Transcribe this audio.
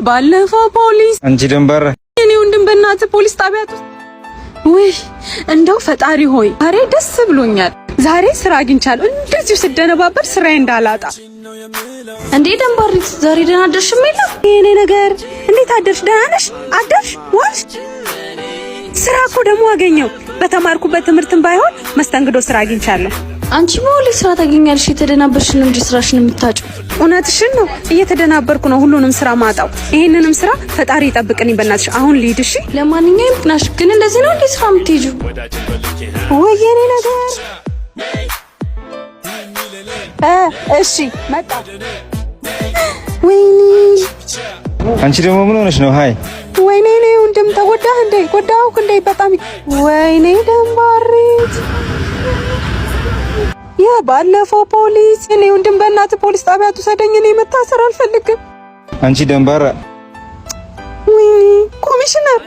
ባለፈው ፖሊስ። አንቺ ደንባራ። የኔ ወንድም፣ በእናትህ ፖሊስ ጣቢያ ውስጥ። ውይ፣ እንደው ፈጣሪ ሆይ፣ ዛሬ ደስ ብሎኛል። ዛሬ ስራ አግኝቻለሁ። እንደዚሁ ስደነባበር ስራዬ እንዳላጣ። እንዴ ደንባሪት፣ ዛሬ ደህና አደርሽም የለም? የኔ ነገር፣ እንዴት አደርሽ? ደህና ነሽ? አደርሽ ዋልሽ? ስራ እኮ ደግሞ አገኘው። በተማርኩበት ትምህርትም ባይሆን መስተንግዶ ስራ አግኝቻለሁ። አንቺ በሁሌ ስራ ታገኛለሽ። የተደናበርሽ ነው እንጂ ስራሽን የምታጪው። እውነትሽን ነው። እየተደናበርኩ ነው ሁሉንም ስራ ማጣው። ይሄንንም ስራ ፈጣሪ ይጠብቅልኝ። በእናትሽ አሁን ልሂድ እሺ? ለማንኛውም ናሽ፣ ግን እንደዚህ ነው እንዴ ስራ የምትሄጂው? ወይ የኔ ነገር፣ እሺ መጣ። ወይኔ። አንቺ ደግሞ ምን ሆነሽ ነው? Hi። ወይኔ እኔ ወንድም፣ ተጎዳህ እንዴ? ጎዳሁህ እንዴ? በጣም። ወይኔ ደንባሪት፣ ያ ባለፈው ፖሊስ። እኔ ወንድም፣ በእናትህ ፖሊስ ጣቢያ ትውሰደኝ። እኔ መታሰር አልፈልግም። አንቺ ደንባራ። ወይኔ ኮሚሽነር።